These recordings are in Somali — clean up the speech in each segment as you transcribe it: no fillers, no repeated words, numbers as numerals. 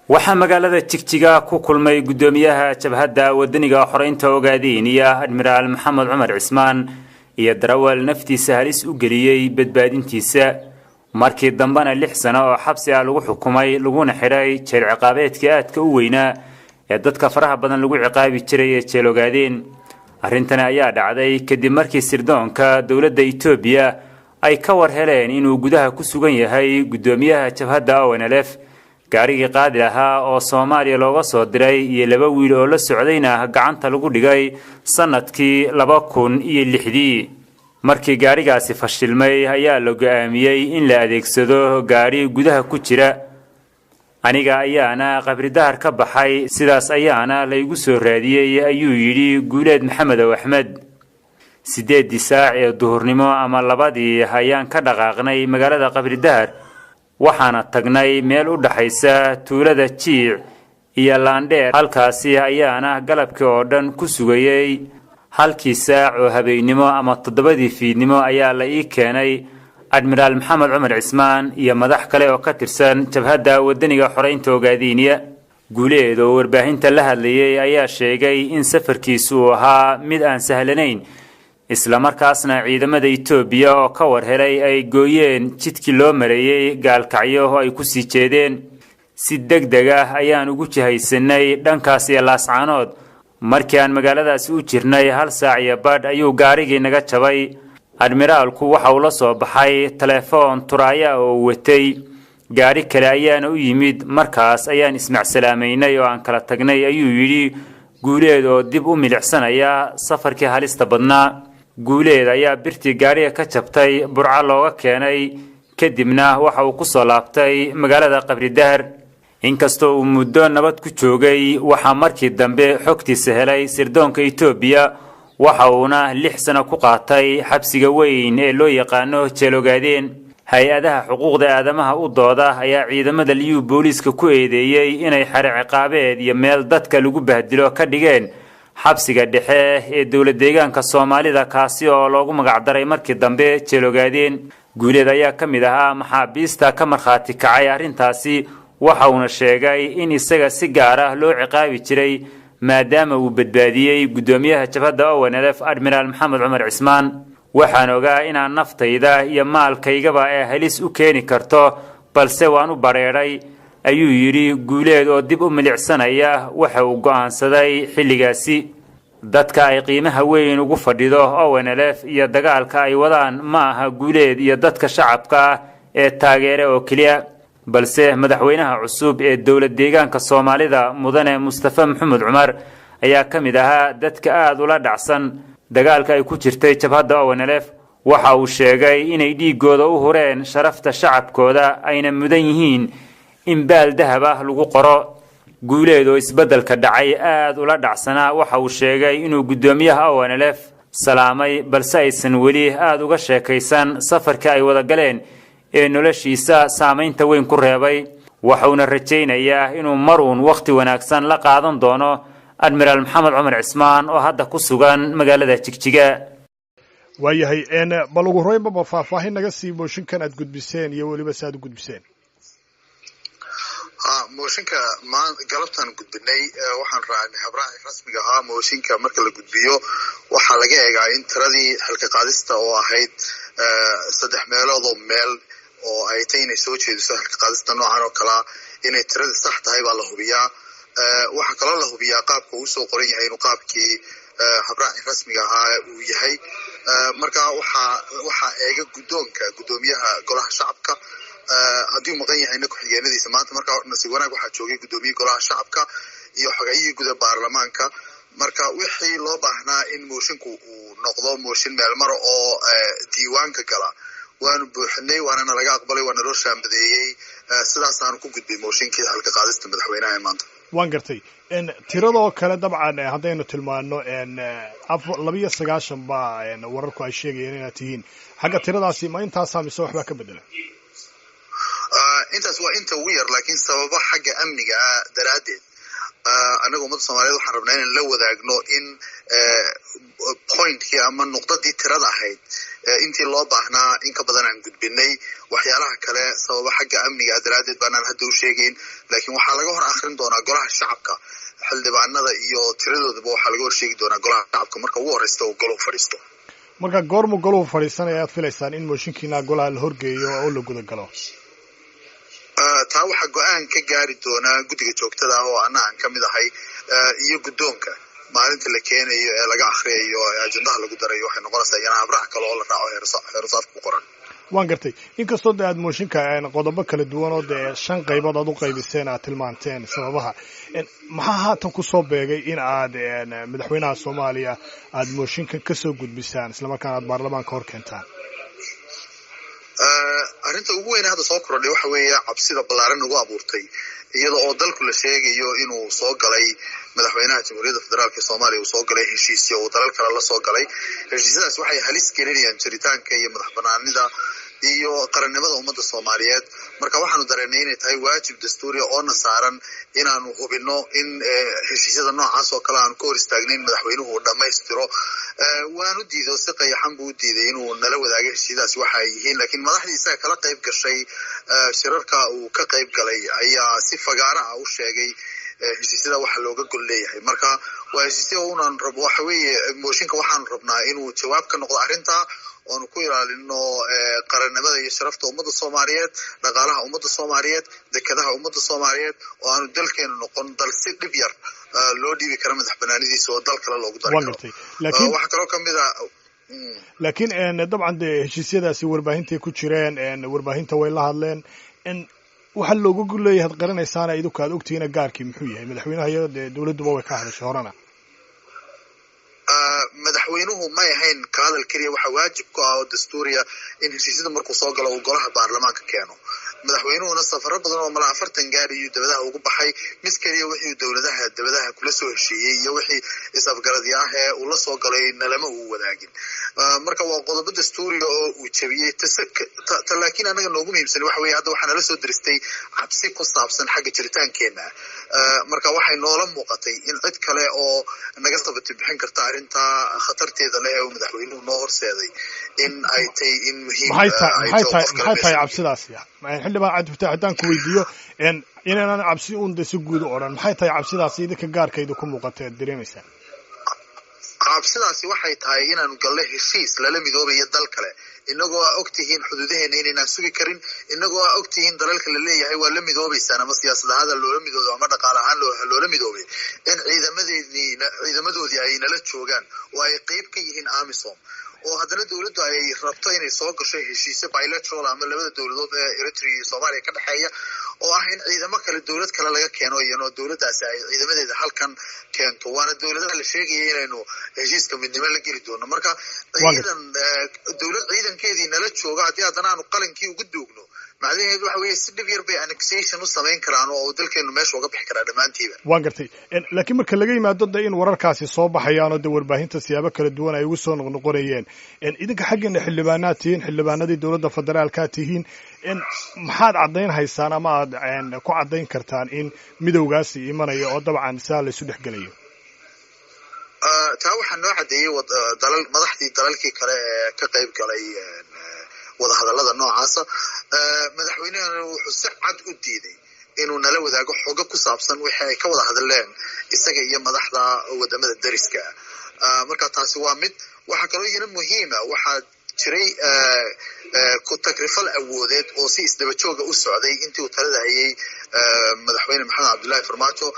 Waxaa magaalada Jigjiga ku kulmay guddoomiyaha Jabhadda Wadaniga Xoreynta Ogaadeyniya, Admiraal Maxamed Cumar Cismaan, iyo darawal naftiisa halis u geliyey badbaadintiisa, markii dambena 6 sano oo xabsi ah lagu xukumay, laguna xidhay jeel ciqaabeedkii aadka u weynaa ee dadka faraha badan lagu ciqaabi jiray ee Jeel Ogaadeen. Arrintani ayaa dhacday kadib markii sirdoonka dowladda Itoobiya ay ka war heleen inuu gudaha ku sugan yahay guddoomiyaha jabhadda ONLF. Gaarigii qaadi lahaa oo Soomaaliya looga soo diray iyo laba wiil oo la socdayna gacanta lagu dhigay sanadkii 2006-dii. Markii gaarigaasi fashilmay ayaa la go'aamiyey in la adeegsado gaari gudaha ku jira. Aniga ayaana Qabridahar ka baxay, sidaas ayaana laygu soo raadiyey, ayuu yidhi Guuleed Maxamedow Axmed. 8-dii saac ee duhurnimo ama 2-dii ayaan ka dhaqaaqnay magaalada Qabridahar, waxaana tagnay meel u dhaxaysa tuulada Jiic iyo Laandheer. Halkaasi ayaana galabkii oo dhan ku sugayey. 1-kii saac oo habeennimo ama 7-dii fiidnimo ayaa la ii keenay Admiraal Maxamed Cumar Cismaan iyo madax kale oo ka tirsan Jabhadda Wadaniga Xoreynta Ogaadiiniya. Guuleed oo warbaahinta la hadlayay ayaa sheegay in safarkiisu uu ahaa mid aan sahlanayn, islamarkaasna ciidamada Itoobiya oo ka war helay ay gooyeen jidkii loo mareeyey Gaalkacyo oo ay kusii jeedeen. Si deg deg ah ayaan ugu jihaysanay dhankaas iyo Laascaanood. Markii aan magaaladaasi u jirnay hal saac iyo badh ayuu gaarigii naga jabay. Admiraalku waxa uu la soo baxay telefoon turaaya oo uu watay, gaari kale ayaana u yimid. Markaas ayaan ismacsalaamaynay oo aan kala tagnay, ayuu yidhi Guuleed oo dib u milicsanaya safarkii halista badnaa. Guuleed ayaa birtii gaariga ka jabtay Burco looga keenay, kadibna waxa uu ku soo laabtay magaalada Qabridahar. Inkastoo uu muddo nabad ku joogay, waxaa markii dambe xogtiisa helay sirdoonka Itoobiya, waxa uuna 6 sano ku qaatay xabsiga weyn ee loo yaqaano Jeelogaadeen. Hay-adaha xuquuqda aadamaha u dooda ayaa ciidamada Liyuu booliiska ku eedeeyey inay xere ciqaabeed iyo meel dadka lagu bahdilo ka dhigeen xabsiga dhexe ee dowlad deegaanka Soomaalida, kaasi oo loogu magacdaray markii dambe Jeelogaadeen. Guuleed ayaa ka mid ahaa maxaabiista ka markhaati kacay arrintaasi, waxa uuna sheegay in isaga si gaar ah loo ciqaabi jiray maadaama uu badbaadiyey guddoomiyaha jabhadda ONLF, Admiraal Maxamed Cumar Cismaan. Waxaan ogaa inaan naftayda iyo maalkaygaba ee halis u keeni karto, balse waan u bareedhay, ayuu yidhi Guuleed oo dib u milicsanaya waxa uu go'aansaday xilligaasi. Dadka ay qiimaha weyn ugu fadhido ONLF iyo dagaalka ay wadaan ma aha Guuleed iyo dadka shacabka ah ee taageere oo keliya, balse madaxweynaha cusub ee dowlad deegaanka Soomaalida, Mudane Mustafa Maxamed Cumar, ayaa ka mid ahaa dadka aada ula dhacsan dagaalka ay ku jirtay jabhadda ONLF. Waxa uu sheegay inay dhiigooda u hureen sharafta shacabkooda, ayna mudan yihiin in baal dahab ah lagu qoro. Guuleed oo isbeddelka dhacay aada ula dhacsanaa waxa uu sheegay inuu guddoomiyaha ONLF salaamay, balse aysan weli aada uga sheekaysan safarkii ay wada galeen ee noloshiisa saamaynta weyn ku reebay. Waxuuna rajaynayaa inuu maruun wakhti wanaagsan la qaadan doono Admiraal Maxamed Cumar Cismaan oo hadda ku sugan magaalada Jigjiga. Waayahay, bal ugu horeynbaba faahfaahin naga sii mooshinkan aad gudbiseen iyo weliba si aad u gudbiseen. Mooshinka galabtaan gudbinay waxaan raacnay habraaci rasmiga ahaa. Mooshinka marka la gudbiyo waxaa laga eegaa in tiradii xilka qaadista oo ahayd saddex meelood oo meel oo ay tay inay soo jeediso xilka qaadista noocan oo kalea inay tiradii sax tahay baa la hubiyaa. Waxaa kaloo la hubiyaa qaabka uu soo qoran yahay inuu qaabkii habraaci rasmiga ahaa uu yahay. Marka waxaa eega guddoonka, guddoomiyaha golaha shacabka, haddii uu maqan yahayna ku-xigeenadiisa. Maanta marka nasiib wanaag waxaa joogay guddoomiye golaha shacabka iyo xogayihii guda baarlamaanka. Marka wixii loo baahnaa in moshinku uu noqdo mooshin meelmara oo diiwaanka gala waanu buuxinay, waanana laga aqbalay, waana loo shaambadeeyey. Sidaasaanu ku gudbay mooshinkii xilka qaadista madaxweynaha ee maanta. Waan gartay. Tiradoo kale dabcan haddaynu tilmaano, 92 baa wararku ay sheegayeen inaad tihiin. Xagga tiradaasi ma intaasaa mise waxbaa ka bedela? Intaas waa inta ugu yar, laakiin sababo xagga amniga ah daraaddeed Annaga ummadda Soomaaliyed waxaan rabnaa inaan la wadaagno in pointkii ama nuqdadii tirada ahayd intii loo baahnaa in ka badan aan gudbinay. Waxyaalaha kale sababa xagga amniga daraaddeed baanaan hadda u sheegayn, laakiin waxaa laga hor akhrin doonaa golaha shacabka. Xildhibaanada iyo tiradoodaba waxaa laga hor sheegi doonaa golaha shacabka marka ugu horreysta oo goluhu fadhiisto. Marka goormu goluhu fadhiisanaya aad filaysaan in mooshinkiina golaha la horgeeyo oo la guda galo? Taa waxaa go-aan ka gaari doonaa guddiga joogtada ah oo anna aan ka mid ahay iyo guddoonka. Maalinta la keenayo ee laga akhriyayo ee ajendaha lagu darayo waxay noqonaysaa iyana habraac kale oo la raaco xeerosaadka ku qoran. Waan gartay. Inkastoo de aad mooshinka qodobo kala duwan oo dee 5 qaybood aad u qaybiseen, aad tilmaanteen sababaha, maxaa haatan kusoo beegay in aad madaxweynaha Soomaaliya aad mooshinkan kasoo gudbisaan, islamarkaana aad baarlamaanka hor keentaan? Arrinta ugu weyne hadda soo kordhay waxa weeye cabsida ballaaran ugu abuurtay, iyada oo dalku la sheegayo inuu soo galay, madaxweynaha Jamhuuriyadda Federaalka Soomaaliya uu soo galay heshiisyo uu dalal kale la soo galay. Heshiisyadaas waxay halis gelinayaan jiritaanka iyo madax banaanida iyo qarannimada ummadda Soomaaliyeed. Marka waxaanu dareennay inay tahay waajib dastuuriya oona saaran inaanu hubinno in heshiisyada noocaas oo kale aanu ka hor istaagnayn madaxweynuhu uu dhammaystiro. Waanu diido, si qayaxan buu u diiday inuu nala wadaago heshiisyadaasi waxa ay yihiin, laakiin madaxdii isaga kala qayb gashay shirarka uu ka qayb galay ayaa si fagaara ah u sheegay heshiisyada waxa looga gol leeyahay. Marka waa heshiisya unaan rab, waxa weeye mooshinka waxaanu rabnaa inuu jawaab ka noqdo arrinta, oonu ku ilaalino qarannimada iyo sharafta ummadda Soomaaliyeed, dhaqaalaha ummadda Soomaaliyeed, dekadaha ummadda Soomaaliyeed, oo aanu dalkeenu noqon dal si dhib yar loo dhiibi karo madax banaanidiisa oo dal kale loogu dari karo. Waxaa kaloo ka mid a Laakiin dabcan dee heshiisyadaasi warbaahintay ku jireen, warbaahinta way la hadleen. Waxaa looga gol leeyahay ad qaranaysaana idinku aad ogtihiina gaarkii muxuu yahay? Madaxweynaha iyo dee dowladduba way ka hadashay horena. Madaxweynuhu may ahayn ka hadal keliya. Waxaa waajib ku ah oo dastuuriya in heshiisyada markuu soo galo uu golaha baarlamaanka keeno. Madaxweynuhuna safaro badan oo mala 40 gaari iyo dabadaha ugu baxay, mid keliya wixii dowladaha dabadaha kula soo heshiiyey iyo wixii is-afgaradya ah ee uu la soo galay nalama uu wadaagin. Marka waa qodobo dastuuriga oo uu jebiyey. Ta laakiin annaga noogu muhiimsan waxa weye hadda waxaa nala soo diristay cabsi ku saabsan xagga jiritaankeenna. Marka waxay noola muuqatay in cid kale oo naga sabati bixin karta arrinta khatarteeda leh ee uu madaxweynuhu noo horseeday in ay tay in muhiim. Maxay tahay cabsidaasi, xildhibaan Cabdifataax? Haddaan ku weydiiyo inaanan cabsi un de si guud u odhan, maxay tahay cabsidaasi idinka gaarka idinku muuqata aad dareemaysaan? Cabsidaasi waxay tahay inaanu galno heshiis lala midoobayo dal kale, inagoo aa og tihiin xuduudaheena inaynaan sugi karin, inagoo aa og tihiin dalalka la leeyahay waa la midoobaysaan, ama siyaasad ahaada loola midoobo ama dhaqaale ahaan loola midoobay, in ciidamadeedii ciidamadoodii ay nala joogaan oo ay qeyb ka yihiin AMISOM, oo haddana dowladdu ay rabto inay soo gasho heshiisyo bilateral ama labada dowladood ee Eritrea iyo Soomaaliya ka dhexeeya, oo ah in ciidamo kale dowlad kale laga keeno, iyano dowladdaasi ay ciidamadeeda halkan keento, waana dowladaha la sheegaya inaynu heshiiska midnimo la geli doono. Marka ciidan dowlad ciidankeedii nala jooga haddii haddana aanu qalinkii ugu duugno, macnaheedu waxa weeye si dhib yar bay annexation u samayn karaan oo dalkeenu meesha uga bixi karaa dhammaantiiba. Waan gartay. Laakiin marka laga yimaado de in wararkaasi soo baxayaan oo de warbaahinta siyaabo kala duwan ay ugu soo noqnoqonayeen, idinka xaggeena xildhibaanaad tihiin, xildhibaanadii dowladda federaalkaa tihiin, maxaad caddayn haysaan ama aad ku caddayn kartaan in midowgaasi imanaya oo dabcan saa la isu dhex gelayo? Taa waxaa noo caddeeyey dalal madaxdii dalalkii kale ee ka qayb galay wadahadallada noocaasa. Madaxweynehana wuxuu si cad u diiday inuu nala wadaago xogo ku saabsan wixii ay ka wada hadleen isaga iyo madaxda wadamada dariska. Marka taasi waa mid. Waxaa kaloo iyana muhiima, waxaa jiray ku tagrifal awoodeed oo si isdaba jooga u socday intii uu talada hayay madaxweyne Maxamed Cabdullaahi Farmaajo,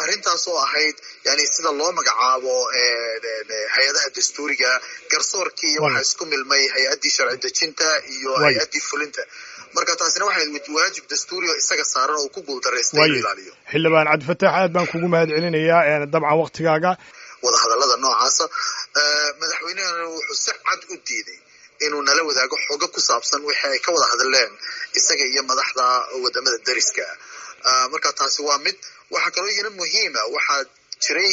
arrintaas oo ahayd yani sida loo magacaabo hay-adaha dastuuriga, garsoorkii, iyo waxaa isku milmay hay-addii sharci dejinta iyo hay-addii fulinta. Marka taasina waxay waajib dastuuri oo isaga saaran oo ku guuldaraystay inuu ilaaliyo. Xildhibaan Cabdifataax, aad baan kugu mahad celinayaa dabcan waktigaaga. Wadahadallada noocaasa madaxweynehana wuxuu si cad u diiday inuu nala wadaago xogo ku saabsan wixii ay ka wada hadleen isaga iyo madaxda wadamada dariska. Marka taasi waa mid. Waxaa kaloo iyana muhiima, waxaa Jiray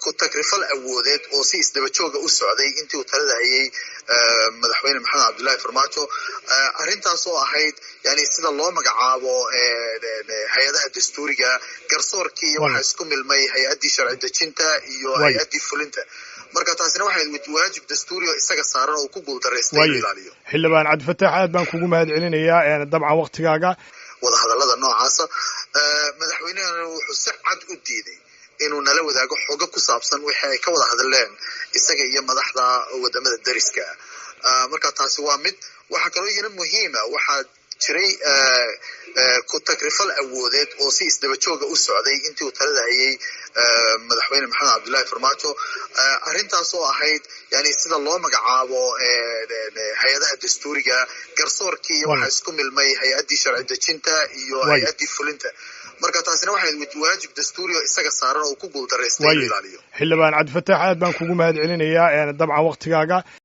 ku tagrifal awoodeed oo si isdaba jooga u socday intii uu talada hayay Madaxweyne Maxamed Cabdullaahi Farmaajo. Arrintaas oo ahayd yani sida loo magacaabo hay-adaha dastuuriga, garsoorkii, iyo waxaa isku milmay hay-addii sharci dejinta iyo hay-addii fulinta. Marka taasina waxay waajib dastuuri oo isaga saaran oo ku guuldaraystay inuu ilaaliyo. Xildhibaan Cabdifataax, aad baan kugu mahad celinayaa dabcan waktigaaga. Wadahadallada noocaasa madaxweynehana wuxuu si cad u diiday inuu nala wadaago xogo ku saabsan wixii ay ka wada hadleen isaga iyo madaxda wadamada dariska. Marka taasi waa mid. Waxaa kaloo iyana muhiima, waxaa jiray ku tagrifal awoodeed oo si isdaba jooga u socday intii uu talada hayay Madaxweyne Maxamed Cabdullaahi Farmaajo. Arrintaas oo ahayd yani sida loo magacaabo hay-adaha dastuuriga, garsoorkii, iyo waxaa isku milmay hay-addii sharci dejinta iyo hay-addii fulinta. Marka taasina waxay waajib dastuuri oo isaga saaran oo ku guuldaraystay inuu ilaaliyo. Xildhibaan Cabdifataax, aad baan kugu mahad celinayaa dabcan waktigaaga.